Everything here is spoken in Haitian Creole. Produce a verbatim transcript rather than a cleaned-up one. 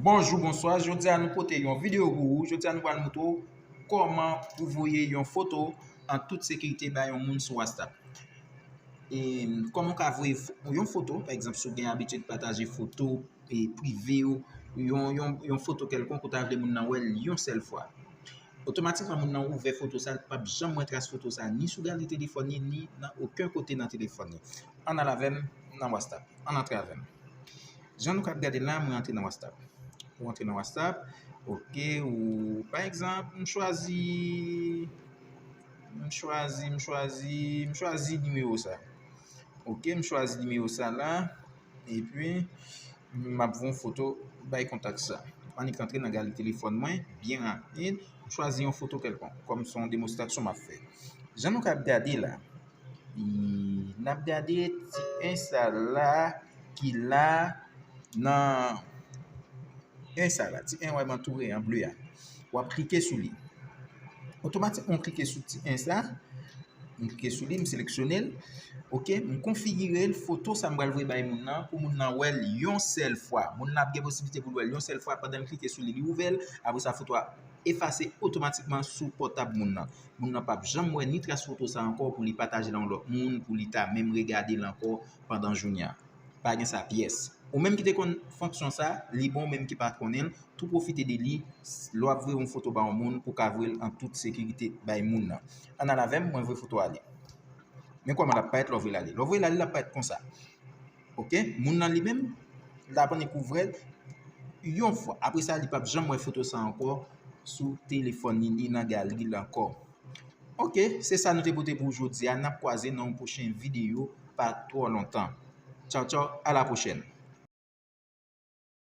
Bonjou, bonswa. Jodi a nou pote yon videyo pou ou. Jodi a nou pral montre w kòman pou voye yon foto an tout sekirite bay yon moun sou WhatsApp. E kòman w ka voye fo- yon foto, pa egzanp, si w gen abitid pataje foto e prive w, yon, yon, yon foto kèlkonk ou ta vle moun nan wè l yon sèl fwa. Otomatikman, moun nan ouvè foto sa, l p ap janm wè tras foto sa, ni sou galri telefòn li, ni nan okenn kote nan telefòn li. Ann al avè m nan WhatsApp. Ann antre avè m. Jan nou ka ap gade la, mwen antre nan WhatsApp. Ou antre nan WhatsApp, oke, ou, pa egzanp, m chwazi, m chwazi, m chwazi, m chwazi nimewo sa. Oke, m chwazi nimewo sa la, epi m ap voye yon foto bay kontak sa. M annik antre nan galri telefòn mwen, byen rapid, m chwazi yon foto kèlkonk, kòm se yon demonstrasyon m ap fè. Jan nou ka ap gade la, n ap gade ti en sa la ki la nan en sa la, ti en wè m antoure an ble a. W ap klike sou li. Otomatikman, w klike sou ti en sa, m klike sou li, m seleksyone l. Oke, m konfigire l, foto sa m pral voye bay moun nan, pou moun nan wè l yon sèl fwa. Moun nan ap gen posiblite pou l wè l yon sèl fwa pandan l klike sou li, li ouvè l. Apre sa, foto a efase otomatikman sou pòtab moun nan. Moun nan p ap janm wè ni tras foto sa ankò pou li pataje l a yon lòt moun, pou li ta menm regade l ankò pandan jounen an. Pa gen sa pyès. Ou menm ki te konn fonksyon sa, li bon, ou menm ki pa t konnen l, tou pwofite de li, lè w ap voye yon foto ba yon moun pou w ka voye l an tout sekirite bay moun nan. Ann al avè m, mwen voye foto a ale. Men kòman l ap parèt lè w voye l ale. Lè w voye l ale, l ap parèt konsa. Oke? Moun nan li menm, l ap annik ouvè l yon fwa. Apre sa, li p ap janm wè foto sa ankò sou telefòn li, ni nan galri l ankò. Oke, se sa nou te pote pou w jodi a. N ap kwaze nan yon pwochen videyo pa twò lontan. Tchaw, tchaw, a la pwochèn.